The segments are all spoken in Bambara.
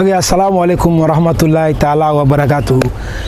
Ok, assalamu alaikum wa rahmatullahi ta'ala wa barakatuhu.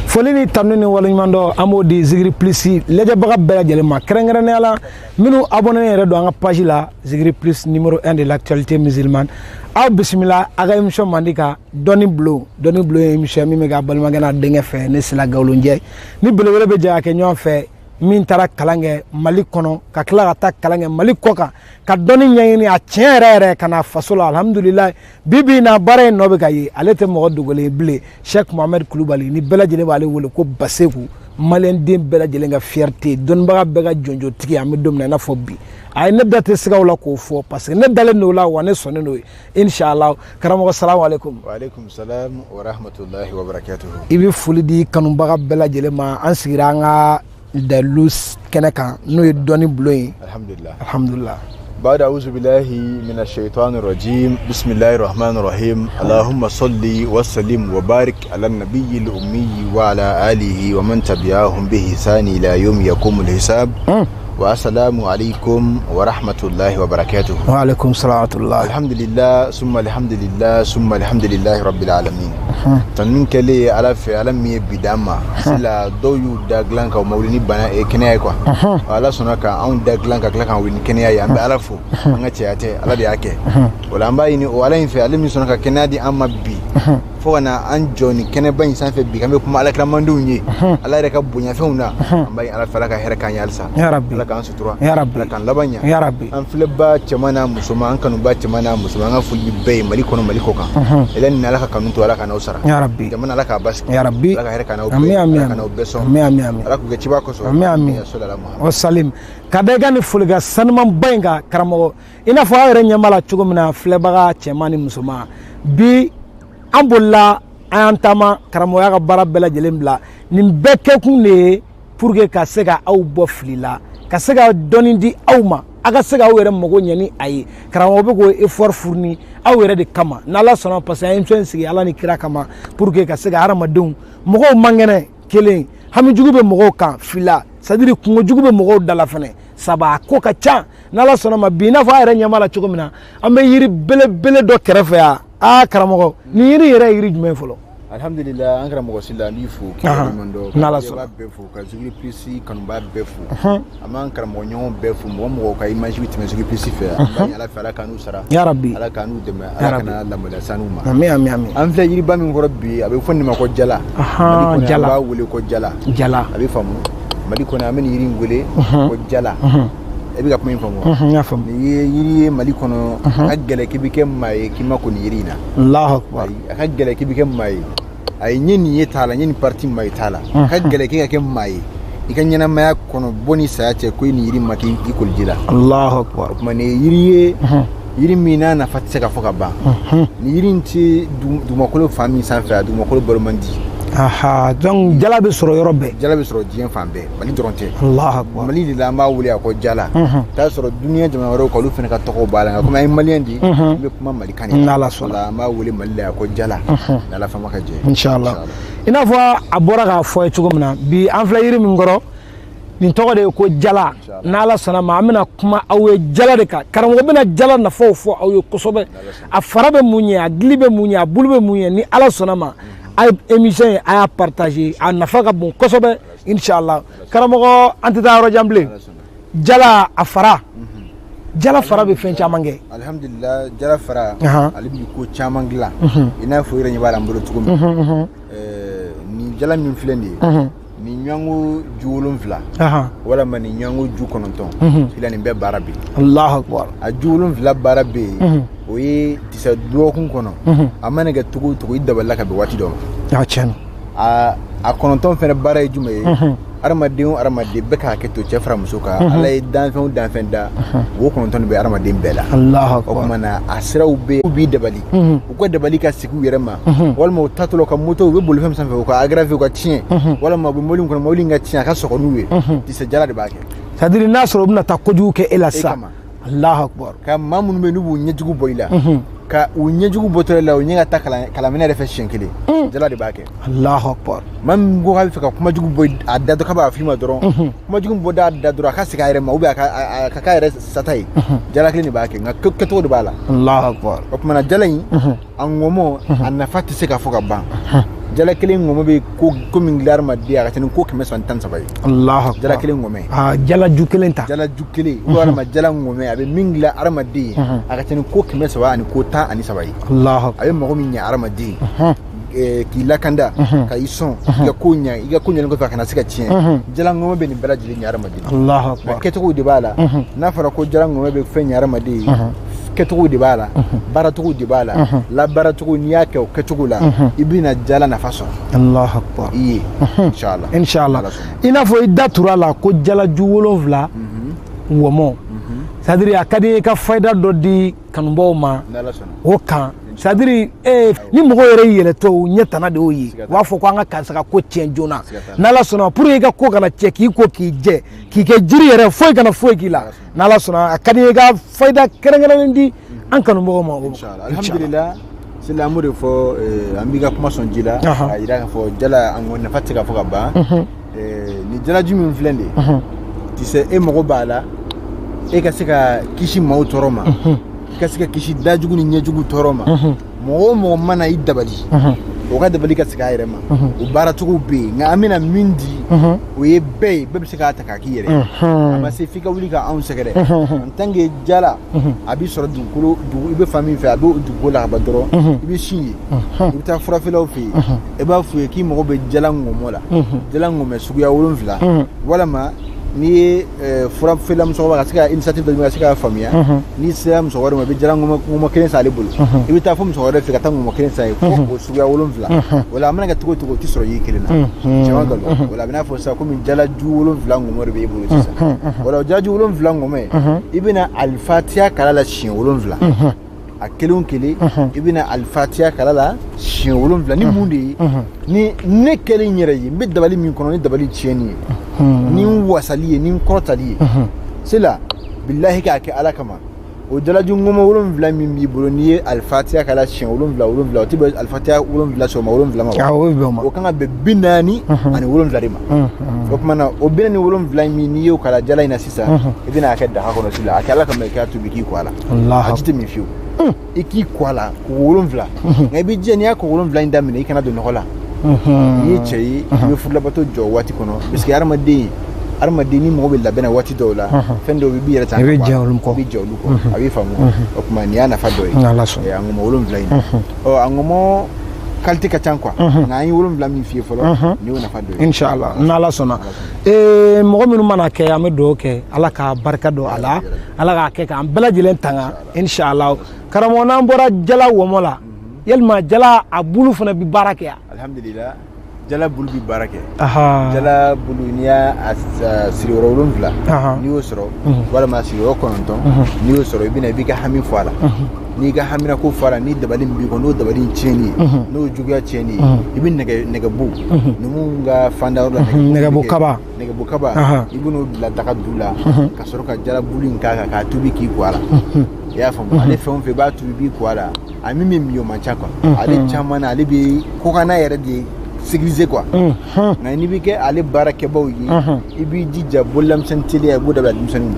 Foli ni tanu ni waleɲuman dɔn, an b'o di Zikiri Plus lajɛbaga bɛɛ lajɛlen ma, kɛrɛnkɛrɛnnenya la minnu abonné yɛrɛ don an ka page la, Zikiri Plus, numéro 1 de l'actualité musulmane. Aw bisimila a ka émission mandi ka Dɔnni Bulon. Dɔnni Bulon ye émission min bɛ k'a balimakɛ n'a denkɛ fɛ, ne Sila Gawulonjɛ ni belebele bɛ jɛ ka kɛ ɲɔgɔn fɛ, min taara kalan kɛ Mali kɔnɔ, ka tila ka taa kalan kɛ Mali kɔ kan, ka dɔnni ɲɛɲini a tiɲɛ yɛrɛ yɛrɛ ka na faso la. Alhamdulilayi, bi bi in na, baara in nɔ bɛ ka ye, ale tɛ mɔgɔ dogolen ye bilen. Cheikh Mohamed Kulubali, ni bɛɛ lajɛlen b'ale wele ko Baseku, maliyɛnden bɛɛ lajɛlen ka fierté, dɔnnibaga bɛɛ ka jɔnjɔntigi. An bɛ don min na i n'a fɔ bi, a ye ne da tɛ sigaw la k'o fɔ, parce que ne dalen don o la, wa ne sɔnnen don inshallah. Karamɔgɔ, salamu aleykum. Wa aleykum salam wa rahmatullahi wa barakatuhu. I bɛ foli di kanubaga bɛɛ lajɛlen ma. An sigira an ka dalilu kɛnɛ kan, n'o ye Dɔnni Bulon ye. Alhamdulillah. Alhamdulillah. بعد أعوذ بالله من الشيطان الرجيم، بسم الله الرحمن الرحيم، اللهم صل وسلم وبارك على النبي الأمي وعلى آله ومن تبعهم بإحسان إلى يوم يقوم الحساب. والسلام عليكم ورحمة الله وبركاته. وعليكم السلام ورحمة الله. الحمد لله ثم الحمد لله ثم الحمد لله رب العالمين. Tanu kɛlen Ala fɛ, Ala min ye bi d'an ma sila, dɔw y'u da dilan ka u ma wuli ni bana kɛnɛya ye quoi. Ala sɔnna ka anw da dilan ka tila k'an wuli ni kɛnɛya ye, an bɛ Ala fo. An ka cɛya tɛ, Ala de y'a kɛ. O la, an b'a ɲini o Ala in fɛ, ale min sɔnna ka kɛnɛya di an ma bi, fo ka na an jɔ nin kɛnɛba in sanfɛ bi, k'an bɛ kuma alakiramandenw ye, Ala yɛrɛ ka bonyafɛnw na. An b'a ɲini Ala fɛ, Ala ka hɛrɛ k'an ye halisa. Ya Rabbi. Ala k'an sutura. Ya Rabbi. Ala k'an laban ɲɛ. Ya Rabbi. An filɛba cɛman n'a musoman, an kanuba cɛman n'a musoman, an ka foli bɛ bɛɛ ye, Mali kɔnɔ, Mali kɔ kan. Ala ni Ala ka kanu to, Ala ka n'aw sara. Ya Rabbi. Jamana, Ala k'a basigi. Ya Rabbi. Ala ka hɛrɛ k'an n'aw Ami, bɛɛ. ami, Ala ami. ka n'aw bɛɛ sɔn. Ami, ami, ami. Ala k'u kɛ ciba kosɔn. Ami, ami. Ya sɔli ala Muhammad. O salim ka da i ka nin folikan sanumanba in kan, karamɔgɔ. I n'a fɔ aw yɛrɛ ɲɛ b'a la cogo min na, filɛbaga cɛman ni musoman, bi an bolila, an y'an taama karamɔgɔya ka baara bɛɛ lajɛlen bila. Nin bɛɛ kɛkun de ye pour que ka se ka aw bɔ fili la, ka se ka dɔnni di aw ma, a ka se k'aw yɛrɛ mago ɲɛ ni a ye. Karamɔgɔ bɛ k'o effort fourni aw yɛrɛ de kama, n'Ala sɔnna, parce que an ye émission in sigi Ala ni kira kama, pour que ka se ka hadamadenw, mɔgɔw man kɛnɛ kelen, hami jugu bɛ mɔgɔw kan fila, c'est à dire kungo jugu bɛ mɔgɔw da la fɛnɛ saba, a ko ka ca. N'Ala sɔnna ma, bi, i n'a fɔ a yɛrɛ ɲɛ b'a la cogo min na, an bɛ yiri belebele dɔ kɛrɛfɛ yan. Aa karamɔgɔ, nin yiri yɛrɛ ye yiri jumɛn ye fɔlɔ? Alhamdulillah, an karamɔgɔ Sila, an b'i fo k'i waleɲuman dɔn. N'Ala ka sɔnna. bɛɛ fo, ka Zikiri Plus kanuba bɛɛ fo, an b'an karamɔgɔ ɲɔgɔn bɛɛ fo, mɔgɔ mɔgɔ ka image bɛ tɛmɛ Zikiri Plus fɛ. An b'a ɲini Ala fɛ, Ala k'an n'u sara. Ya Rabbi. Ala k'an n'u dɛmɛ. Ya Ala Rabbi. kana lamaloya sanu ma. Ami, ami, ami. An filɛ yiriba min kɔrɔ bi, a bɛ fɔ nin ma ko jala. Mali kɔnɔ, an jala. b'a wele ko jala. Jala. A bɛ faamu, Mali kɔnɔ, an bɛ nin yiri in wele ko jala. E bɛ ka kuma in faamu wa? N y'a faamu. Nin ye yiri ye Mali kɔnɔ, a ka gɛlɛn k'i bɛ kɛ maa ye k'i ma ko nin yiri in na. Allahu akbar. Ayi, a ka gɛlɛn k'i bɛ kɛ maa ye. Ayi, n ye nin ye t'a la, n ye nin parti maa ye t'a la. A ka gɛlɛn k'i ka kɛ maa ye i ka ɲɛnamaya kɔnɔ, bɔ ni saya cɛ, ko i nin yiri ma k'i i koliji la. Allahu akbar. O tuma, nin ye yiri ye, yiri min n'a nafa tɛ se ka fɔ ka ban. Nin yiri in tɛ dugumakolo fan min sanfɛ, a dugumakolo balo man di. Aha, donc jala bɛ sɔrɔ yɔrɔ bɛɛ. Jala bɛ sɔrɔ diɲɛ fan bɛɛ, Mali dɔrɔn tɛ. Allahu akbar. Mali de la an b'a wele a ko jala. T'a sɔrɔ dunuya jamana wɛrɛw kan, olu fana ka tɔgɔw b'a la, nka komi an ye maliyɛn di, an bɛ kuma Mali kan de la. N'Ala sɔnna. O la, an b'a wele Mali la yan ko jala, n'Ala fama ka jɛ. Inshallah. I n'a fɔ a bɔra k'a fɔ ye cogo min na, bi an filɛ yiri min kɔrɔ, nin tɔgɔ de ye ko jala. N'Ala sɔnna ma, an bɛna kuma aw ye jala de kan. Karamɔgɔ bɛna jala nafaw fɔ aw ye kosɛbɛ, a fara bɛ mun ɲɛ, a dili bɛ mun ɲɛ, a bulu bɛ mun ɲɛ. Ni Ala sɔnna ma, a ye émission ye, a y'a partager, a nafa ka bon kosɛbɛ inshallah. Karamɔgɔ, an tɛ taa yɔrɔ jan bilen. Jala a fara, jala fara bɛ fɛn caman kɛ. Alhamdulillah, jala fara, ale bi ko caman dilan. I n'a fɔ i yɛrɛ ɲɛ b'a la n bolo cogo min. Nin jala min filɛ nin ye, nin ɲɔngo ju 7 walama nin ɲɔngo ju 9 fila, nin bɛɛ baara bɛ yen. Allahu akbar. A ju 7 baara bɛ yen, o ye tisɛ dɔgɔkun kɔnɔ, a mana kɛ cogo o cogo, i dabalila ka bɛn waati dɔ ma. A tiɲɛ. A 9 fɛnɛ baara ye jumɛn ye? Hadamaden o hadamaden bɛɛ ka hakɛ to, cɛ fara muso kan, Ala ye danfɛn o danfɛn da, wo 9 de bɛ hadamaden bɛɛ la. Allahu O akbar. tuma na, a siraw bɛ yen, u b'i dabali, u ka dabali ka sigi u yɛrɛ ma, walima u tatɔla u ka moto, u bɛ boli fɛn min sanfɛ, u ka aggraver, u ka tiɲɛ, walima u bɛ mobili min kɔnɔ, mobili in ka tiɲɛ, a ka sɔgɔ n'u ye, tisɛ jala de b'a kɛ. C'est à dire n'a sɔrɔ u bɛna taa kojugu kɛ e la sisan. Kama. Allahu akbar. Ka maa minnu bɛ yen n'u b'u ɲɛjugu bɔ i la. Ka u ɲɛjugu bɔtɔ la u ɲɛ ka taa kalanminɛ yɛrɛ fɛ siɲɛ kelen. Jala de b'a kɛ. Allahu akbar. Maa min ko k'a bɛ fɛ ka kumajugu bɔ a da dɔrɔn k'a b'a f'i ma dɔrɔn, kumajugu bɔ da dɔrɔn a ka segin a yɛrɛ ma ou bien a ka k'a yɛrɛ sata ye. Jala kelen de b'a kɛ, nka kɛcogo de b'a la. Allahu akbar. O tuma na jala in a ŋɔmɔ a nafa tɛ se ka fɔ ka ban. Jala kelen ŋɔmɔ bɛ ko min dilan hadamaden a ka ca ni ko 913 ye. Allahu akbar. Jala kelen ŋɔmɛ. Aa, jala ju kelen ta. Jala ju kelen walima jala ŋɔmɛ a bɛ min dilan hadamaden ye a ka ca ni ko 313 ye. Allahu akbar. A bɛ mɔgɔ min ɲɛ hadamaden k'i lakanda, ka i sɔn, i ka ko ɲɛ, i ka ko ɲɛlen kɔfɛ a kana se ka tiɲɛ. Jala ŋɔmɛ bɛ nin bɛɛ lajɛlen ɲɛ hadamaden. Allahu akbar. Kɛcogo de b'a la. N'a fɔra ko jala ŋɔmɛ bɛ fɛn ɲɛ hadamaden ye, kɛcogo de b'a la, baaracogo de b'a la, labaaracogo n'i y'a kɛ o kɛcogo la, i bɛna jala nafa sɔrɔ. Allahu akbar. I ye. Inshallah. Inshallah. I n'a fɔ i da tura la ko jala ju 7 wɔmɔ. C'est à dire a ka di i ka fayida dɔ di kanubaw ma o kan. C'est à dire ni mɔgɔw yɛrɛ yɛlɛtɔ u ɲɛ tana de y'o ye, u b'a fɔ ko an ka karisa ka ko tiɲɛ joona. N'Ala sɔnna, pour que i ka ko kana tiɲɛ, k'i ko k'i jɛ, k'i kɛ jiri yɛrɛ, foyi kana foyi k'i la. N'Ala sɔnna, a ka di i ka fayida kɛrɛnkɛrɛnnen di an kanubagaw ma. Alhamdulillah. C'est an b'o de fɔ, an b'i ka kuma sɔn ji la, a yira k'a fɔ jala an ko nafa tɛ se ka fɔ ka ban. Ni jalaju min filɛ nin ye, tu sais, e mago b'a la e ka se ka kisi maaw tɔɔrɔ ma, i ka se ka kisi dajugu ni ɲɛjugu tɔɔrɔ ma. Mɔgɔ o mɔgɔ mana i dabali, o ka dabali ka segin a yɛrɛ ma. O baaracogo bɛ yen, nka an bɛna min di o ye bɛɛ ye, bɛɛ bɛ se k'a ta k'a k'i yɛrɛ ye. A ma se f'i ka wuli ka anw sɛgɛrɛ. En tant que jala a b'i sɔrɔ dugukolo, i bɛ fan min fɛ a bɛ dugukolo la ka ban dɔrɔn, i bɛ sin ye, i bɛ taa furafeerelaw fɛ yen, i b'a f'u ye k'i mago bɛ jala ŋɔmɔ la, jala ŋɔmɛ suguya 7, walima n'i ye furafeerela musokɔrɔba ka se ka initiative dɔ ka se k'a faamuya, n'i sera musokɔrɔba dɔ ma i bɛ jala ŋɔmɔ kelen san ale bolo, i bɛ taa fo musokɔrɔba fɛ ka taa ŋɔmɔ kelen san ye fo o suguya 7. O la a mana kɛ cogo o cogo o tɛ sɔrɔ yiri kelen na. Cɛman nkalon. O la a bɛ n'a fɔ sisan komi jala ju 7 ŋɔmɔ de b'e bolo sisan. O la o jala ju 7 ŋɔmɔ, i bɛna alifatiya kala la siɲɛ 7. A kelen o kelen i bɛna alifatiya kala la siɲɛ 7 ni mun de ye? Ni ne kɛlen n yɛrɛ ye, n bɛ dabali min kɔnɔ ni dabali tiɲɛni ye, ni n wasali ye, ni n kɔrɔtali ye, c'est là bilahi k'a kɛ Ala kama. O jalaju ŋɔmɔ 7 min b'i bolo, n'i ye alifatiya kala siɲɛ 7 7, o tɛ bɛn alifatiya 7 sɔgɔma 7 ma wa? O kan ka bɛn 47 de ma. O tuma na o 47 min n'i y'o kala jala in na sisan, i bɛna a kɛ daga kɔnɔ sisan, a kɛ Ala kama i k'a tobi k'i ko a la. A ji tɛ min fiyewu. I k'i ko a la ko 7, nka i b'i jija n'i y'a ko 7 in daminɛ i kana don nɔgɔ la. N'i ye cɛ ye, i bɛ furulabato jɔ waati kɔnɔ, parce que hadamaden ni mɔgɔ bɛ labɛn na waati dɔw la, fɛn dɔw b'i yɛrɛ ta, i bɛ jɛ olu kɔ, i bɛ jɛ olu kɔ, a b'i faamu. O tuma nin y'a nafa dɔ ye. A ŋɔmɔ 7 in, ɔ a ŋɔmɔ qualité ka ca quoi, nka an ye 7 min f'i ye fɔlɔ, nin y'o nafa dɔ ye. Inshallah, n'Ala sɔnna. Mɔgɔ minnu mana kɛ, an bɛ dugawu kɛ Ala ka barika don a la, Ala k'a kɛ k'an bɛɛ lajɛlen tanga inshallah. Karamɔgɔ, n'an bɔra jala wɔmɔ la, yalima jala a bulu fana bɛ baara kɛ yan? Alhamdulillah, jala bulu bɛ baara kɛ. Jala bulu n'i y'a siriyɔrɔ 7 n'i y'o sɔrɔ, walima siriyɔrɔ 9 n'i y'o sɔrɔ, i bɛna i b'i ka hami fɔ a la. N'i ka hamina ko fɔ a la, ni dabali min b'i kɔ n'o dabali in tiɲɛni ye, n'o juguya tiɲɛni ye, i bɛ nɛgɛbo numuw ka fanda yɔrɔ la, nɛgɛbo kaba, nɛgɛbo kaba, i bɛn'o bila daga du la ka sɔrɔ ka jala bulu in k'a kan k'a tobi k'i ko a la. I y'a faamu? Ale fɛn o fɛn i b'a tobi i b'i ko a la, a min bɛ min o man ca quoi. Ale caman na ale bɛ kɔkanna yɛrɛ de sécuriser quoi. Nka n'i bɛ kɛ ale baarakɛbaw ye, i b'i jija bololamisɛnnin teliya i b'o dabila denmisɛnninw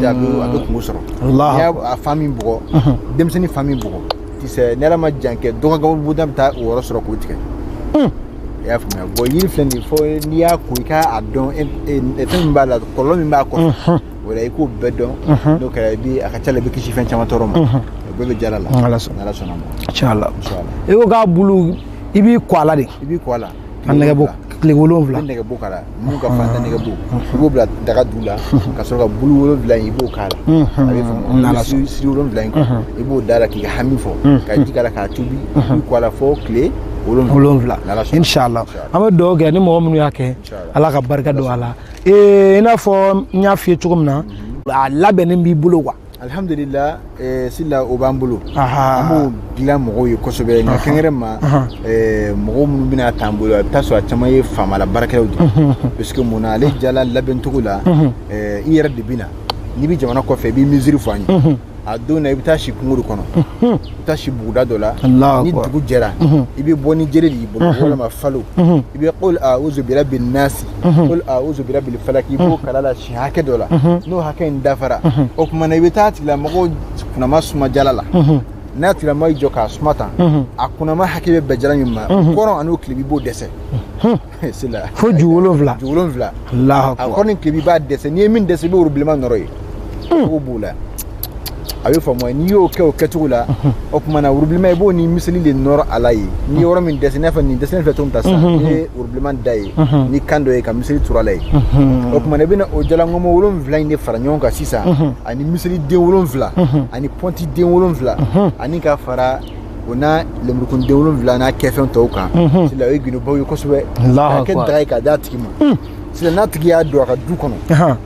na, a bɛ kungo sɔrɔ. N'i y'a fan min bugɔ, denmisɛnnin fan min bugɔ, tu sais, ni Ala ma jan kɛ, dɔ ka gabakuru bɛ taa o yɔrɔ sɔrɔ k'o tigɛ. I y'a faamuya? Bon, yiri filɛ nin ye, fo n'i y'a ko i k'a dɔn fɛn min b'a la, kɔlɔlɔ min b'a kɔfɛ, o la i k'o bɛɛ dɔn. N'o kɛra, i bɛ a ka ca la i bɛ kisi fɛn caman tɔɔrɔ ma. O bɛɛ bɛ jala la. N'Ala sɔnna ma. Inshallah. I ko k'a bulu i b'i ko a la de. I b'i ko a la. Ka nɛgɛbo tile 7. I bɛ nɛgɛbo k'a la, mun ka fanda nɛgɛbo, i b'o bila daga du la ka sɔrɔ ka bulu 7 in i b'o k'a la. A bɛ faamu? Siri 7 in kɔ, i b'o da la k'i ka hami fɔ, ka ji k'a la k'a tobi, i b'i ko a la fo tile 7. Inshallah. An bɛ dugawu kɛ ni mɔgɔ minnu y'a kɛ, Ala ka barika don a la. I n'a fɔ n y'a f'i ye cogo min na, a labɛnnen b'i bolo quoi. Alhamdulillah, Sila o b'an bolo. An b'o dilan mɔgɔw ye kosɛbɛ, nka kɛnkɛrɛn ma mɔgɔw minnu bɛna t'an bolo, a bɛ taa sɔrɔ a caman ye faamala baarakɛlaw de ye. Parce que mun na ale jala labɛncogo la, i yɛrɛ de bɛ na, n'i bɛ jamana kɔfɛ i b'i mesure fɔ an ye. A don na, i bɛ taa si kungo de kɔnɔ, i bɛ taa si buguda dɔ la. Ni dugu jɛra, i bɛ bɔ ni jere de y'i bolo walima falo. I bɛ qul a'udhu bi rabbin nasi, qul a'udhu bi rabbil falaq, i b'o kala la siɲɛ hakɛ dɔ la. N'o hakɛ in dafara, o tuma na, i bɛ taa tigilamɔgɔ kunnama suma jala la. N'a tigilamɔgɔ y'i jɔ k'a suma tan, a kunnama hakɛ bɛ bɛn jala min ma, kɔrɔn ani o tilebi, i b'o dɛsɛ. Fo ju 7. Ju 7. A kɔrɔn ni tilebi, i b'a dɛsɛ. N'i ye min dɛsɛ, i bɛ woro bilenman nɔrɔ ye. O b'o la, a bɛ faamu. N'i y'o kɛ o kɛcogo la, o tuma na, woro bilenman, i b'o ni miseli de nɔrɔ a la yen. N'i ye yɔrɔ min dɛsɛ, i n'a fɔ nin dɛsɛlen filɛ cogo min ta sisan, n'i ye woro bilenman da ye ni kan dɔ ye ka miseli turu a la yen, o tuma na, i bɛna o jalaŋɔmɔ 7 in de fara ɲɔgɔn kan sisan, ani miseli den 7, ani pɔnti den 7, ani ka fara o n'a lemurukun den 7 n'a kɛfɛn tɔw kan. Sisan, o ye gindobaw ye kosɛbɛ, k'a kɛ daga ye k'a d'a tigi ma. Sisan, n'a tigi y'a don a ka du kɔnɔ,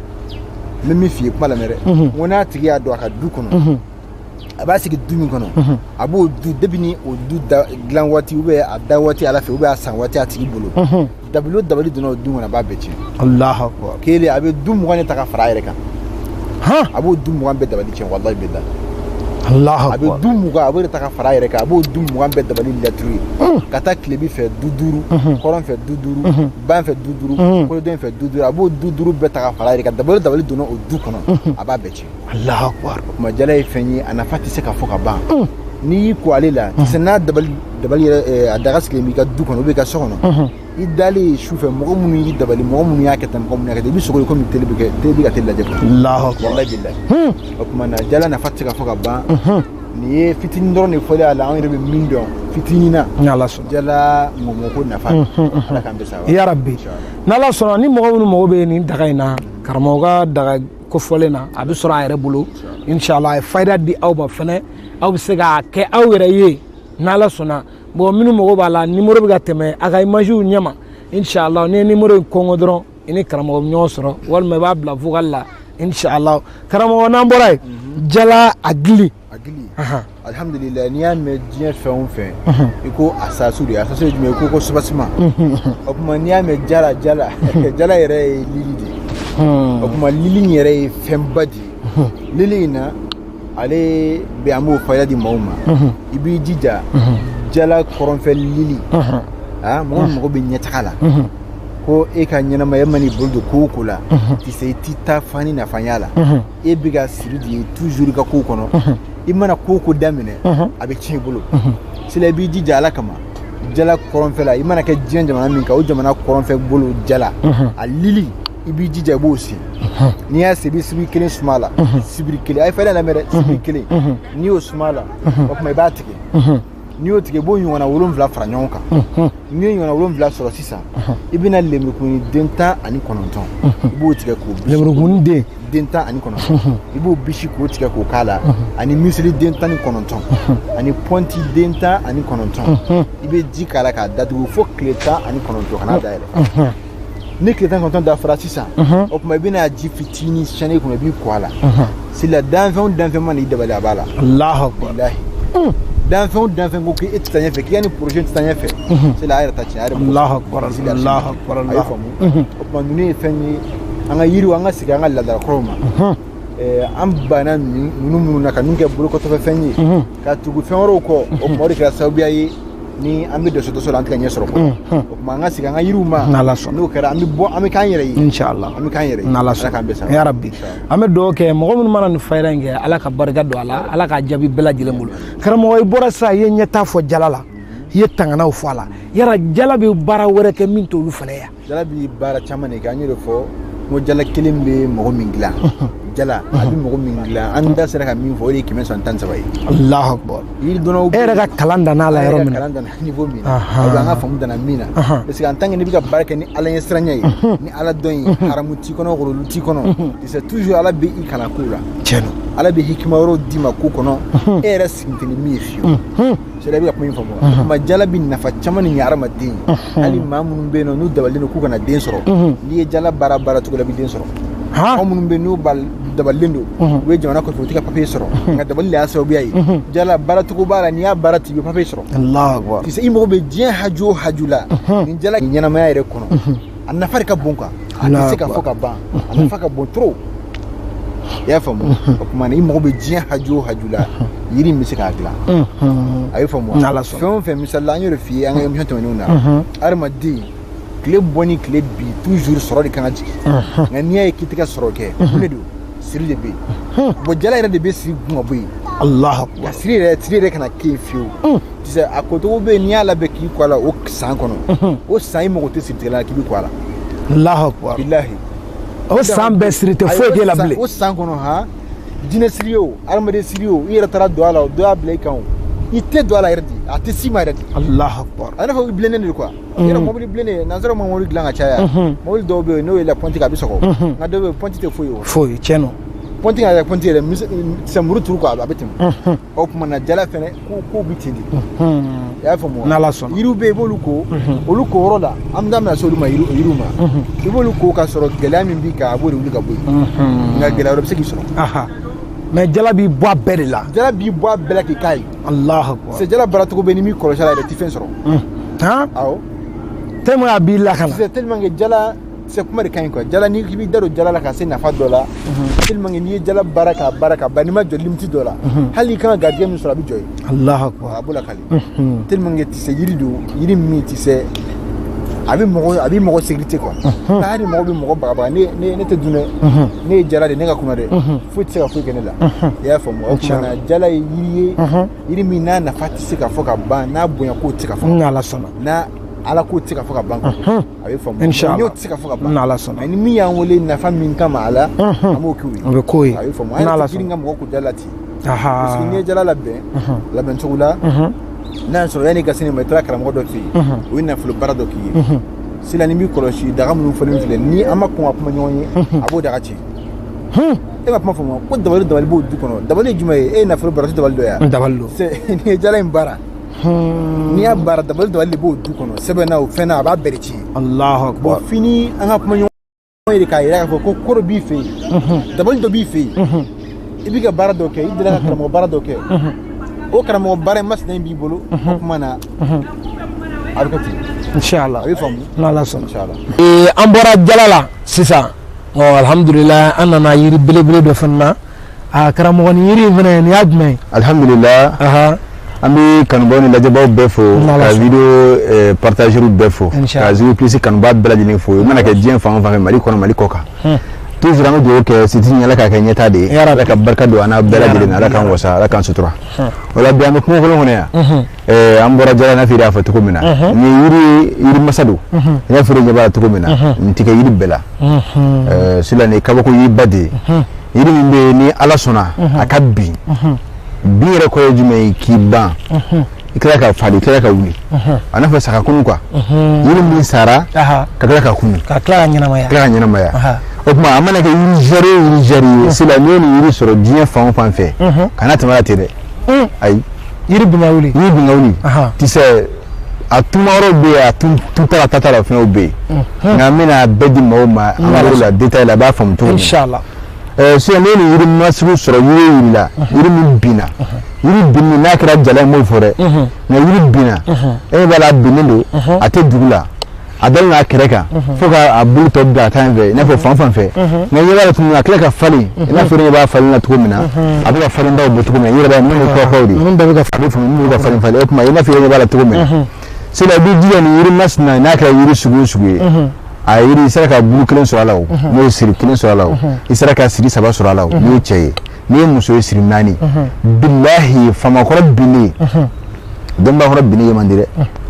n bɛ min f'i ye, kuma lamɛn dɛ. N ko n'a tigi y'a don a ka du kɔnɔ, a b'a sigi du min kɔnɔ, a b'o du, depuis ni o du da dilan waati ou bien a da waati ala fɛ ou bien a san waati a tigi bolo, dabali o dabali donna o du kɔnɔ, a b'a bɛɛ tiɲɛ. Allahu akbar. Kelen, a bɛ du 20 de ta ka fara a yɛrɛ kan. A b'o du 20 bɛɛ dabali tiɲɛ, walahi bilahi. Allahu A bɛ akbar. du 20, a b'o de ta ka fara a yɛrɛ kan. A b'o du 20 bɛɛ dabali laturu ye, ka taa tilebi fɛ du 5, kɔrɔn fɛ du 5, ban fɛ du 5, koloden fɛ du 5. A b'o du 5 bɛɛ ta ka fara a yɛrɛ kan. Dabali o dabali donna o du kɔnɔ, a b'a bɛɛ tiɲɛ. Allahu akbar. O tuma, jala ye fɛn ye, a nafa tɛ se ka fɔ ka ban. N'i y'i ko ale la sisan, n'a dabali dabali yɛrɛ, a daga sigilen b'i ka du kɔnɔ ou bien i ka so kɔnɔ, i dalen su fɛ, mɔgɔ minnu y'i dabali, mɔgɔ minnu y'a kɛ tan, mɔgɔ minnu y'a kɛ tan, i bɛ sogo ye komi télé bɛ kɛ, télé bɛ ka télé lajɛ. Allahu akbar. Walahi bilahi. O tuma na, jala nafa tɛ se ka fɔ ka ban. Nin ye fitinin dɔrɔn de fɔlen a la, anw yɛrɛ bɛ min dɔn fitinin na. Ni Ala sɔnna. Jala ŋɔmɔko nafa, Ala k'an bɛɛ sababa. Ya rabbi. N'Ala sɔnna, ni mɔgɔ minnu mago bɛ nin daga in na, karamɔgɔ ka daga kofɔlen na, a bɛ sɔrɔ a yɛrɛ bolo inshallah. A ye fayida di aw ma fɛnɛ, aw bɛ se k'a kɛ aw yɛrɛ ye n'Ala sɔnna. Bon, minnu mago b'a la, numéro bɛ ka tɛmɛ a ka image ɲɛma inshallah. N'i ye numéro in kɔngɔ dɔrɔn, i ni karamɔgɔ bɛ ɲɔgɔn sɔrɔ, walima i b'a bila vocal la inshallah. Karamɔgɔ, n'an bɔra yen, jala a gili. A gili, alhamdulilayi. N'i y'a mɛn diɲɛ fɛn o fɛn, i ko asasu de. Asasu ye jumɛn ye? I ko soubassement. O tuma, n'i y'a mɛn jala, jala, jala yɛrɛ ye lili de ye. O tuma, lili in yɛrɛ ye fɛnba de ye. Lili in na, ale bɛ, an b'o fayida di maaw ma. I b'i jija, jala kɔrɔnfɛ lili, mɔgɔ min mago bɛ ɲɛtaga la, ko e ka ɲɛnamaya man'i bolo don ko o ko la, ti se i ti taa fan ni nafanya la, e bɛ ka siri de ye toujours i ka kow kɔnɔ. I mana ko o ko daminɛ, a bɛ tiɲɛ i bolo. Sila, i b'i jija Ala kama, jala kɔrɔnfɛ la, i mana kɛ diɲɛ jamana min kan, o jamana kɔrɔnfɛ bolo, jala a lili, i b'i jija i b'o sen. N'i y'a sen, i bɛ sibiri kelen suma a la. Sibiri kelen, a ye fɛn lamɛn dɛ, sibiri kelen, n'i y'o suma a la, o tuma i b'a tigɛ. N'i y'o tigɛ, i b'o ɲɔgɔnna 7 fara ɲɔgɔn kan. N'i ye ɲɔgɔnna 7 sɔrɔ sisan, i bɛna lemurukumuni den 19, i b'o tigɛ k'o bisi. Lemurukumuni den? Den 19, i b'o bisi k'o tigɛ k'o k'a la, ani miseli den 19, ani pɔnti den 19. I bɛ ji k'a la k'a datugu fo tile 19, kana dayɛlɛ. Ni tile 19 dafara sisan, o tuma i bɛna ji fitinin siyɛn i kunna, i b'i ko a la. Sila, danfɛn o danfɛn mana i dabali, a b'a la. Allahu akbar. Bilahi, danfɛn o danfɛn ko k'e tɛ taa ɲɛfɛ, k'i ka nin projet tɛ taa ɲɛfɛ, sila, a yɛrɛ ta tiɲɛ, a yɛrɛ. Allahu akbar, Allahu akbar. A ye faamu. O tuma, ninnu ye fɛn ye, an ka yiriw, an ka segin an ka laadalakɔrɔw ma. An banna ninnu minnu na ka ninnu kɛ bolokɔtɔfɛ fɛn ye, ka tugu fɛn wɛrɛw kɔ, o tuma, o de kɛra sababuya ye ni an bɛ dɔsɔ dɔsɔ la, an tɛ ka ɲɛ sɔrɔ kɔ. O tuma, an ka segin an ka yiriw ma. N'Ala sɔnna. N'o kɛra, an bɛ bɔ, an bɛ k'an yɛrɛ ye. Inshallah. An bɛ k'an yɛrɛ ye. N'Ala Ala k'an bɛɛ sɔnna. sara. Ya rabbi. An bɛ dugawu kɛ mɔgɔ minnu mana nin fayida in kɛ, Ala ka barika don a la, Ala k'a jaabi bɛɛ lajɛlen bolo. Karamɔgɔ, i bɔra sisan, i ye ɲɛta fɔ jala la, i ye tanganaw fɔ a la. Yala jala bɛ baara wɛrɛ kɛ min t'olu fana ye? Jala bi baara caman de kɛ. An y'o de fɔ, n ko jala kelen bɛ mɔgɔ min dilan, jala a bɛ mɔgɔ min dilan, an da sera ka min fɔ, o de ye 113 ye. Allahu akbar. Yiri dɔnnaw. E yɛrɛ ka kalan danna a la yɔrɔ min na. Kalan danna niveau min na, a bɛ an ka faamu danna min na, parce que en tant que n'i bɛ ka baara kɛ ni Ala ɲɛsiranɲɛ ye, ni Ala dɔn ye, haramu t'i kɔnɔ, wɔrɔlu t'i kɔnɔ, c'est toujours Ala bɛ i kalan ko la. Tiɲɛ don. Ala bɛ hikima wɛrɛw d'i ma ko kɔnɔ, e yɛrɛ sigi tɛ ni min ye fiyewu. C'est i bɛ ka kuma in faamu wa? Kuma jala bɛ nafa caman de ɲɛ hadamaden ye. Hali maa minnu bɛ yen nɔ, n'u dabalilen don k'u kana den sɔrɔ, n'i ye jala baara baara cogo la, i bɛ den sɔrɔ. Aw minnu bɛ yen, n'u dabalilen don, u ye jamana kɔfɛ, u tɛ ka papiye sɔrɔ, nka dabali de y'a sababuya ye. Jala baara cogo b'a la, n'i y'a baara ten, i bɛ papiye sɔrɔ. Allahu akbar. Tu sais, i mago bɛ diɲɛ haju o haju la, nin jala ɲɛnamaya yɛrɛ kɔnɔ, a nafa de ka bon quoi. A tɛ se ka fɔ ka ban, a nafa ka bon trop. I y'a faamu? O tuma na i mago bɛ diɲɛ haju o haju la, yiri in bɛ se k'a dilan. A ye faamu wa? N'Ala sɔnna. Fɛn o fɛn, misali la, an y'o de f'i ye an ka émission tɛmɛnenw na, hadamaden tile bɔ ni tile bi, toujours sɔrɔ de kan ka jigin. Nka n'i y'a ye k'i tɛ ka sɔrɔ kɛ, mun de don? Siri de bɛ yen. Bon, jala yɛrɛ de bɛ siri gun ka bɔ yen. Allahu akbar. Ka siri yɛrɛ, siri yɛrɛ kana kɛ yen fiyewu. Tu sais, a kocogo bɛ yen, n'i y'a labɛn k'i kɔ a la, o san kɔnɔ, o san i mago tɛ siritigɛla la k'i bɛ kɔ a la. Allahu akbar. Bilahi. O san bɛɛ siri tɛ foyi k'e la bilen. O san kɔnɔ, han, jinɛ siri o, hadamaden siri o, i yɛrɛ taara don a la o, dɔ y'a bila i kan o, i tɛ don a la yɛrɛ de, a tɛ s'i ma yɛrɛ de. Allahu akbar. A n'a fɔ i bilennen de quoi. Yɔrɔ mobili bilennen, nanzaraw ma mobili dilan ka caya, mobili dɔw bɛ yen, n'o ye la pɔnti a bɛ sɔgɔ, nka dɔw bɛ yen, pɔnti tɛ foyi ye o. Foyi, tiɲɛ don. Pɔnti ka pɔnti yɛrɛ sɛmuru turu quoi, a bɛ tɛmɛ. O tuma na jala fɛnɛ ko bɛ ten de. I y'a faamu wa? N'Ala sɔnna. Yiriw bɛ yen, i b'olu ko, olu ko yɔrɔ la, an bɛ daminɛ se olu ma, yiriw ma, i b'olu ko ka sɔrɔ gɛlɛya min b'i kan, a b'o de wuli ka bɔ yen. Nka gɛlɛya wɛrɛ bɛ se k'i sɔrɔ. Mais jala b'i bɔ a bɛɛ de la. Jala b'i bɔ a bɛɛ la k'i k'a ye. Allahu akbar. C'est jala baara cogo bɛ, n'i m'i kɔlɔsi a la yɛrɛ, i tɛ fɛn sɔrɔ. Han. Awɔ. Tellement a b'i lakana. C'est tellement que jala, c'est kuma de ka ɲi quoi. Jala, n'i b'i da don jala la ka se nafa dɔ la, tellement que n'i ye jala baara k'a baara ka ban, n'i ma jɔ limite dɔ la, hali i kan ka garijɛgɛ min sɔrɔ, a bɛ jɔ yen. Allahu akbar. A b'o lakali. Tellement que tu sais, yiri don, yiri min, tu sais, a bɛ mɔgɔ, a bɛ mɔgɔ sécurité quoi. Hali mɔgɔ bɛ mɔgɔ bagabaga, ne tɛ dun dɛ, ne ye jala de, ne ka kunna dɛ, foyi tɛ se ka foyi kɛ ne la. I y'a faamu? O tuma na jala ye yiri ye, yiri min n'a nafa tɛ se ka fɔ ka ban, n'a bonya ko tɛ se ka fɔ. N'Ala sɔnna. N'a ala ko tɛ se ka fɔ ka ban quoi. A bɛ faamu. Inshallah. N'o tɛ se ka fɔ ka ban. N'Ala sɔnna. Mais ni min y'an wele nafa min kama a la, an b'o k'u ye. O bɛ k'o ye. A bɛ faamu. An N'Ala yɛrɛ tɛ girin sɔnna. ka mɔgɔ kun jala la ten. Parce que n'i ye jala labɛn labɛn cogo la, n'a y'a sɔrɔ yanni i ka se nin ma, i taara karamɔgɔ dɔ fɛ yen, o ye nafolo baara dɔ k'i ye. Sisan ni b'i kɔlɔsi daga minnu fɔlen filɛ, ni an ma kɔn ka kuma ɲɔgɔn ye, a b'o daga tiɲɛ. E ma kuma faamu ko dabali dabali b'o du kɔnɔ. Dabali ye jumɛn ye? E ye nafolo baara, o tɛ dabali dɔ ye wa? N dabali don. N'i ye jala in baara, n'i y'a baara, dabali dabali de b'o du kɔnɔ, sɛbɛn na o, fɛn na, a b'a bɛɛ de tiɲɛ. Allahu Bon, akbar. fini an ka kuma ɲɔgɔn ye de k'a yira k'a fɔ ko ko dɔ b'i fɛ yen, dabali dɔ b'i fɛ yen, i b'i ka baara dɔ kɛ, i delila ka karamɔgɔ baara dɔ kɛ, o karamɔgɔ baara in masina in b'i bolo, o tuma na a bɛ kɛ ten. Inshallah. A bɛ faamu. N'Ala sɔnna. Inshallah. An bɔra jala la sisan, ɔ alhamdulilah, an nana yiri belebele dɔ fana na. A karamɔgɔ, nin yiri in fana, nin y'a jumɛn ye? Alhamdulillah. An bɛ kanubaw ni lajɛbaw bɛɛ fo, N'Ala ka sɔnna. vidéo partageurs bɛɛ fo, Inshallah. ka Zigiri Plus kanubaa bɛɛ lajɛlen fo, i mana kɛ diɲɛ fan o fan fɛ, Mali kɔnɔ, Mali kɔ kan. Toujours an bɛ dugawu kɛ siti in, Ala k'a kɛ ɲɛtaa de ye. Ya Rabbi. Ala ka barika don an n'a bɛɛ lajɛlen na, Ala k'an wasa, Ala k'an sutura. O la bi, an bɛ kungo kolon kɔnɔ yan. An bɔra jala, i n'a fɔ i y'a fɔ cogo min na, nin yiri, yiri masa don. I n'a fɔ i ɲɛ b'a la cogo min na, nin tɛ kɛ yiri bɛɛ la. Sisan nin ye kabako yiriba de ye, yiri min bɛ yen ni Ala sɔnna a ka bin. Bin yɛrɛ kɔrɔ ye jumɛn ye? K'i ban, i tila ka falen, i tila ka wuli, a n'a fɔ saga kunu quoi, yiri min sara ka tila ka kunu. Ka tila ka ɲɛnamaya. Tila ka ɲɛnamaya. O tuma a mana kɛ yiri jari o yiri jari ye, sisan n'i ye nin yiri sɔrɔ diɲɛ fan o fan fɛ, kana tɛmɛ a la ten dɛ, ayi. Yiri bin ka wuli. Yiri bin ka wuli, tu sais, a tuma yɔrɔ bɛ yen, a tun tun ta la ta la fɛnw bɛ yen, nka an bɛna a bɛɛ di maaw ma an ka yɔrɔ la détail la, a b'a faamu cogo min. Inshallah. Sisan n'i ye nin yiri masugu sɔrɔ, yiri o yiri la, yiri min binna, yiri binni n'a kɛra jala ye, m'o fɔ dɛ, nka yiri binna, e b'a la, a binnen don, a tɛ dugu la, a dalen n'a kɛrɛ kan fo ka a bulu tɔ bila ka taa yen fɛ, i n'a fɔ fan fan fɛ, nka i ɲɛ b'a la tuguni, a tila ka falen, i n'a fɔ e ɲɛ b'a falen na cogo min na, a bɛ ka falen daw bɔ cogo min na, i yɛrɛ b'a ye minnu ye kuraw de ye. Ninnu bɛɛ bɛ ka A bɛ faamu, minnu bɛ ka falen falen. O tuma i n'a fɔ i ɲɛ b'a la cogo min na, sisan i b'i jija nin yiri masina, n'a kɛra yiri sugu o sugu ye, a yiri, i sera ka bulu kelen sɔrɔ a la o, n'o ye siri kelen sɔrɔ a la o, i sera ka siri saba sɔrɔ a la o, n'o ye cɛ ye, n'i ye muso ye, siri naani. Bilahi, famakɔrɔ binnen, dɔnbakɔrɔ binnen ye man di dɛ.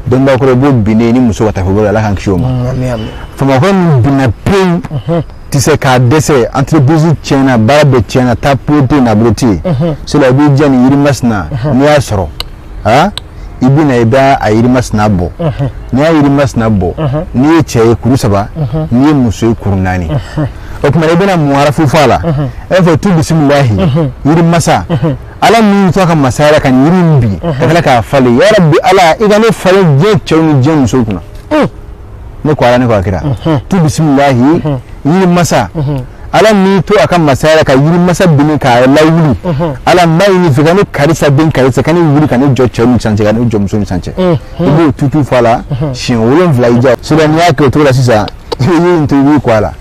Dɔnbakɔrɔ, i b'o binnen ni muso ka taa fɔ bolo, Ala k'an kisi o ma. Ami, ami. Famakɔrɔ min binna pewu, tɛ se k'a dɛsɛ, entreprise tiɲɛna, baara bɛɛ tiɲɛna, taa pewu tɛ yen, nabolo tɛ yen. Sisan i b'i jija nin yiri masina, n'i y'a sɔrɔ, han, i bɛ na, i b'a a yiri masina bɔ. N'i y'a yiri masina bɔ, n'i ye cɛ ye, kuru saba, n'i ye muso ye, kuru naani. O tuma i bɛna mun harafu fɔ a la? E fɔ tu bisimilahi, yiri masa Ala min to a ka masaya la ka nin yiri in bin ka tila k'a falen, ya Rabbi Ala, i ka ne falen diɲɛ cɛw ni diɲɛ musow kunna. Ne ko Ala, ne ko a kira, tu bisimilahi, yiri masa Ala min to a ka masaya la ka yiri masa bin k'a lawuli, Ala, n b'a ɲini fɛ ka ne karisa den karisa ka ne wuli ka ne jɔ cɛw ni sisan cɛ, ka ne jɔ muso ni sisan cɛ. I b'o tutu fɔ a la siɲɛ 7. I ja sisan, n'i y'a kɛ o cogo la sisan, i bɛ yiri in to, i b'i kɔ a la,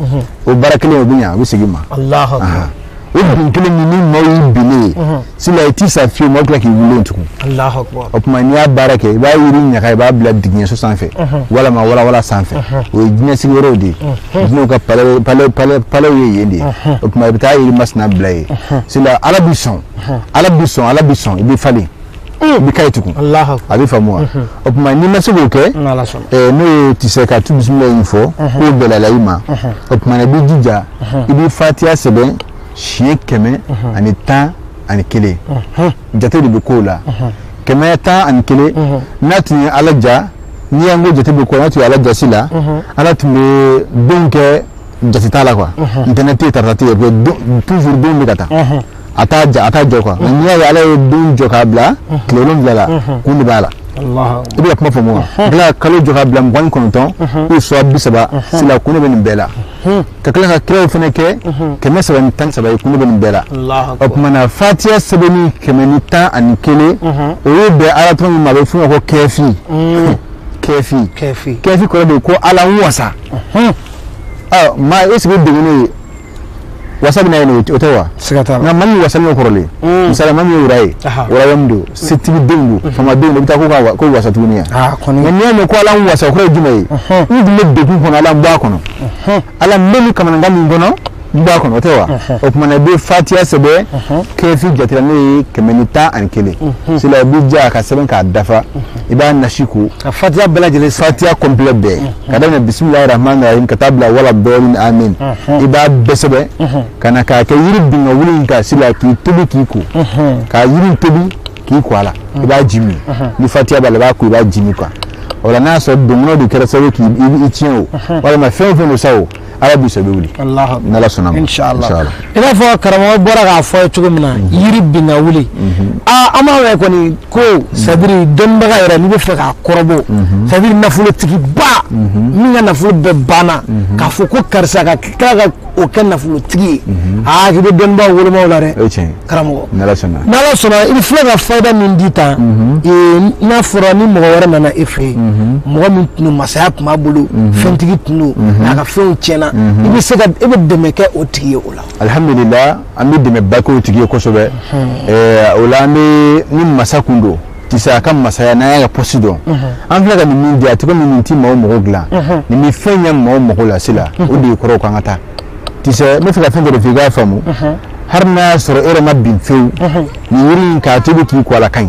o baara kelen o bɛ ɲa, a bɛ segin i ma. Allahu akbar. O bin kelen min ni maaw y'i binnen ye sila, i t'i sa fiyewu, maaw tila k'i wuli tugun. Allahu akbar. O tuma, n'i y'a baara kɛ, i b'a yiri ɲaga, i b'a bila digiɲɛso sanfɛ walama walawala sanfɛ. O ye jinɛ sigiyɔrɔw de ye, jinɛw ka palais palais palais palais ye yen de ye. O tuma, i bɛ taa yiri masina bila yen sila, Ala b'i sɔn, Ala b'i sɔn, Ala b'i sɔn, i bɛ falen, i bɛ kayi tugun. Allahu akbar. A bɛ faamu wa? O tuma, n'i ma se k'o kɛ, N'Ala sɔnna. N'o ye tisɛ ka tu bisimila in fɔ k'o gɛlɛyala i ma, o tuma, i b'i jija, i bɛ fatiya sɛbɛn siɲɛ 111. Jate de bɛ k'o la, 111. N'a tun ye Ala ja, n'i y'an ko jate bɛ ko, n'a tun ye Ala jasi la, Ala tun bɛ don kɛ jate t'a la quoi. Ntɛnɛn tɛ yen, tarata tɛ yen, toujours don bɛ ka taa, a t'a ja, a t'a jɔ quoi. Nka n'i y'a ye Ala ye don jɔ k'a bila tile 7 la, kun de b'a la. I bɛ ka kuma faamu wa? Ka tila ka kalo jɔ k'a bila 29 ou soit 30 sila, kun de bɛ nin bɛɛ la. Ka tila ka kiraw fana kɛ 313 ye, kun de bɛ nin bɛɛ la. O tuma na, fatiya sɛbɛnni 111, o ye bɛn Ala tɔgɔ min ma, a bɛ f'o ma ko kɛfi. Kɛfi. Kɛfi. Kɛfi kɔrɔ de ye ko Ala n wasa. Maa e sigi degunnen ye, wasa bɛ na yen, o tɛ wa? Siga t'a la. Nka maa min wasalen don kɔrɔlen, misali, maa min ye wura ye, wura don, setigi denw don, faamadenw don, i bɛ taa ko wasa tuguni yan. Kɔni. Nka n'i y'a mɛn ko Ala n wasa, o kɔrɔ ye jumɛn ye? N tun bɛ degun kɔnɔ, Ala n bɔ a kɔnɔ. Ala n bɛ nin kamanagan min kɔnɔ, n bɔ a kɔnɔ, o tɛ wa? O tuma na, i bɛ fatiya sɛbɛn kɛfi jate la, n'o ye 111 sila, i b'i ja ka sɛbɛn k'a dafa, i b'a nasi ko. Ka fatiya bɛɛ lajɛlen. Fatiya complet bɛɛ, ka daminɛ bisimilahi rahmani rahim ka taa bila wala dɔɔnin amin, i b'a bɛɛ sɛbɛn ka na k'a kɛ yiri bin ka wuli in kan sila, k'i tobi k'i ko, k'a yiri tobi k'i ko a la, i b'a ji min. Ni fatiya b'a la, i b'a ko, i b'a ji min quoi. O la, n'a y'a sɔrɔ dongɔnɔ de kɛra sababu ye k'i tiɲɛ o, walima fɛn o fɛn don sa o, Ala b'i sɔn, i bɛ wuli. Allahu. N'Ala sɔnna ma. Inshallah. I n'a fɔ karamɔgɔ bɔra k'a fɔ ye cogo min na, yiri bin ka wuli, aa, an b'a mɛn kɔni ko c'est-à-dire dɔnnibaga yɛrɛ, n'i bɛ fɛ k'a kɔrɔbɔ, c'est-à-dire nafolotigiba min ka nafolo bɛɛ banna, k'a fɔ ko karisa ka tila ka o kɛ nafolotigi ye, aa, k'i bɛ dɔnnibaw wolomaw la dɛ. O ye tiɲɛ ye. Karamɔgɔ. N'Ala sɔnna. N'Ala sɔnna, i bɛ filɛ ka fayida min di tan, n'a fɔra ni mɔgɔ wɛrɛ nana e fɛ yen, mɔgɔ min tun don, masaya tun b'a bolo, fɛntigi tun don, a ka fɛnw tiɲɛna, i bɛ se ka e bɛ dɛmɛ kɛ o tigi ye o la? Alhamdulillah, an bɛ dɛmɛba k'o tigi ye kosɛbɛ. O la, an bɛ ni masa kun don tise a ka masaya, n'an y'a ka poste dɔn, an filɛ ka nin min di, a tɛ komi nin ti maaw mago dilan, nin bɛ fɛn ɲɛ maaw mago lase la, o de ye kɔrɔw kan ka taa. Tise, n bɛ fɛ ka fɛn dɔ de fɔ i k'a faamu. Hali n'a y'a sɔrɔ e yɛrɛ ma bin fewu, nin yiri in k'a tobi k'i ko a la, ka ɲi.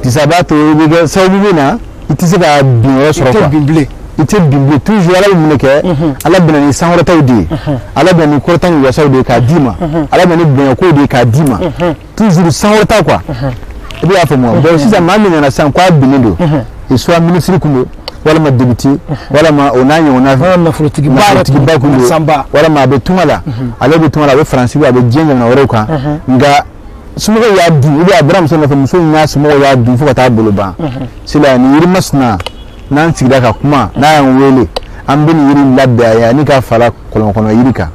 Tise, a b'a to i bɛ kɛ sababu bɛ na, i tɛ se ka bin yɔrɔ sɔrɔ i tɛ quoi. Bin bilen. I tɛ bin bilen. Toujours Ala bɛ mun de kɛ? Ala bɛ na ni sankɔrɔtaw de ye, Ala bɛ na ni kɔrɔta ni wasaw de ye k'a d'i ma, Ala bɛ na ni bonyakow de ye k'a d'i ma, toujours sankɔrɔta quoi. I bɛ y'a faamu wa? Bon, sisan maa min nana sisan k'a binnen don, soit ministre kun don, walima député, walima o n'a ɲɔgɔnna, Walima nafolotigiba yɛrɛ tun nafolotigiba kun don, sanba. Walima a bɛ tunga la, ale bɛ tunga la, a bɛ Faransi, a bɛ diɲɛ jamana wɛrɛw kan, nka somɔgɔw y'a dun, ou bien a bɔra muso nɔfɛ, muso in n'a somɔgɔw y'a dun fo ka taa bolo ban. Sila, nin yiri masina, n'an sigira ka kuma, n'a y'an wele, an bɛ nin yiri labɛn a ye ani ka fara kɔlɔn kɔnɔ yiri kan,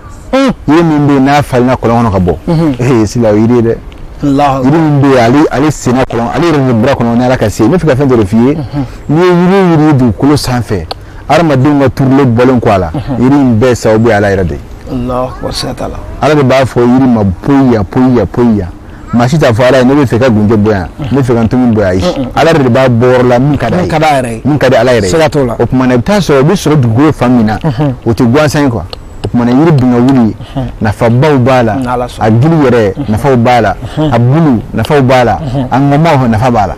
yiri min bɛ yen n'a falenna kɔlɔn kɔnɔ ka bɔ. Ee, sila, o yiri ye dɛ. Allahu. Yiri min bɛ yen, ale senna kɔlɔn, ale yɛrɛ de bɔra kɔlɔn ni Ala ka se. N bɛ fɛ ka fɛn dɔ de f'i ye: n'i ye yiri o yiri ye dugukolo sanfɛ, hadamadenw ka turulen bɔlen kɔ a la, yiri in bɛɛ sababu ye Ala yɛrɛ de ye. Allahu akbar, siga t'a la. Ala de b'a fɔ yiri ma poyi yan, poyi yan, poyi yan. Maa si t'a fɔ Ala ye ne bɛ fɛ ka gunjɛ bɔ yan, ne bɛ fɛ ka ntomi bɔ yan. Ayi, Ala yɛrɛ de b'a bɔ yɔrɔ la min ka d'a Min ye. ka d'a yɛrɛ ye. Min ka di Ala yɛrɛ ye. Siga t'o la. O tuma na, i bɛ taa sɔrɔ o bɛ sɔrɔ dugukolo fan min na, o tɛ gansan ye quoi. O tuma na, yiri bin ka wuli, nafabaw b'a la. N'Ala sɔnna. A gili yɛrɛ nafaw b'a la, a bulu nafaw b'a la, a ŋɔmaw nafa b'a la.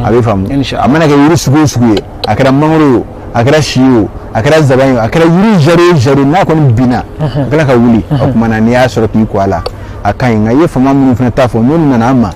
A bɛ faamu? Inshallah. A mana kɛ yiri sugu o sugu ye, a kɛra mangoro ye o, a kɛra si ye o, a kɛra zaban ye o, a kɛra yiri jari o jari, n'a kɔni binna a tila ka wuli, o tuma na, n'i y'a sɔrɔ k'i ko a la, a ka ɲi. Nka i ye faama minnu fana t'a fɔ, n'olu nana an ma,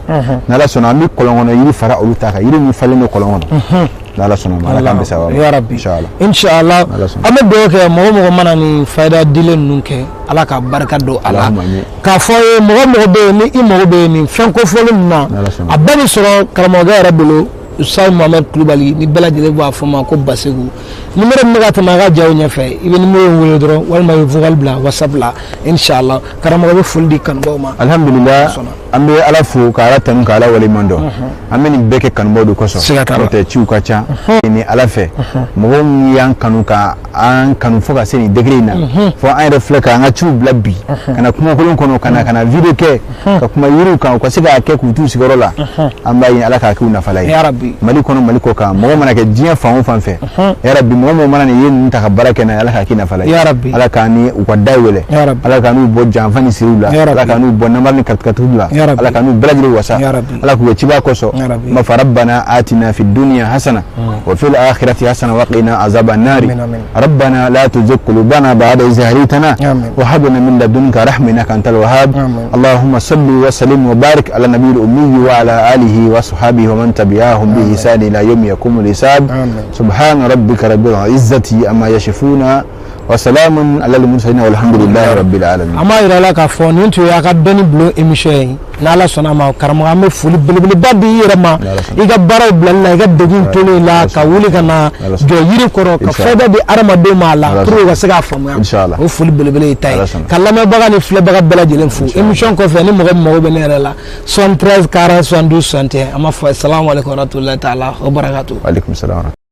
n'Ala sɔnna, an bɛ kɔlɔn kɔnɔ yiri fara olu ta kan, yiri min falen don kɔlɔn kɔnɔ. N'Ala sɔnna ma, Ala k'an bɛ sababa ma. Ya rabbi. Inshallah. Inshallah. Ala sɔnna. An bɛ dugawu kɛ, mɔgɔ mɔgɔ mana nin fayida dilen ninnu kɛ, Ala ka barika don a la. Allahumma amin. K'a fɔ ye, mɔgɔ mɔgɔ bɛ yen ni i mago bɛ nin fɛn kofɔlen ninnu na, N'Ala sɔnna. a bɛɛ bɛ sɔrɔ karamɔgɔkɛ yɛrɛ bolo, Ustaz Mohamed Kulubali, ni bɛɛ lajɛlen b'a fɔ ma ko Baseku. Numéro min bɛ ka tɛmɛ a ka jaw ɲɛfɛ, i bɛ numéro in wele dɔrɔn walima i bɛ vocal bila WhatsApp la, inshallah. Karamɔgɔ bɛ foli di kanubaw ma. Alhamdulillah, an bɛ Ala fo ka Ala tanu ka Ala waleɲuman dɔn. An bɛ nin bɛɛ kɛ kanubaw de kosɔn. Siga t'a la. N'o tɛ, ciw ka ca ni Ala fɛ. Mɔgɔ minnu y'an kanu ka an kanu fo ka se nin degré in na, fo an yɛrɛ filɛ k'an ka ciw bila bi ka na kungokolon kɔnɔ, ka na vidéo kɛ ka kuma yiriw kan, u ka se k'a kɛ k'u t'u sigiyɔrɔ la, an b'a ɲini Ala k'a k'u nafala ye. Ya Rabbi. Mali kɔnɔ, Mali kɔ kan, mɔgɔ mana kɛ diɲɛ fan o fan fɛ, ya Rabbi, mɔgɔ mɔgɔ mana nin ye ninnu ta ka baara kɛ n'a ye, Ala k'a k'i nafala ye. Ya Rabbi. Ala k'an ni u ka da yɛlɛ. Ya Rabbi. Ala k'an n'u bɔ janfa ni siriw la. Ya Rabbi. Ala k'an n'u bɔ namara ni katikatiw la. Ya Rabbi. Ala k'an n'u bɛɛ lajɛlen wasa. Ya Rabbi. Ala k'u kɛ ciba kosɔn. Ya Rabbi. Ma fa rabbana atina fi dunya hasana wa fil akhirati hasana wa qina azaban nari. Amin, amin. ربنا لا تزغ قلوبنا بعد إذ هديتنا آمين. وهب لنا من لدنك رحمة إنك أنت الوهاب. آمين. اللهم صل وسلم وبارك على النبي الأمي وعلى آله وصحبه ومن تبعهم بإحسان إلى يوم يقوم الحساب. آمين. سبحان ربك رب العزة عما يصفون وسلام على المرسلين والحمد لله رب العالمين. An b'a yira la k'a fɔ nin tun y'a ka dɔnni bulon émission ye. N'Ala sɔnna a ma, karamɔgɔ, an bɛ foli belebeleba di i yɛrɛ ma. N'Ala sɔnna. I ka baaraw bilali la, i ka degun tolen la ka wuli ka na N'Ala sɔnna. jɔ yiri kɔrɔ ka Inshallah. fɛn bɛɛ di hadamadenw ma a la N'Ala pour que u ka se k'a faamuya. Inshallah. O foli belebele y'i ta ye. N'Ala sɔnna. Ka lamɛnbaga ni filɛbaga bɛɛ lajɛlen fo. Émission kɔfɛ, ni mɔgɔ min mago bɛ ne yɛrɛ la, 73 40 72 61. An b'a fɔ salamu aleykum wa rahmatulahi taala wa barakatu. وعليكم السلام ورحمة الله.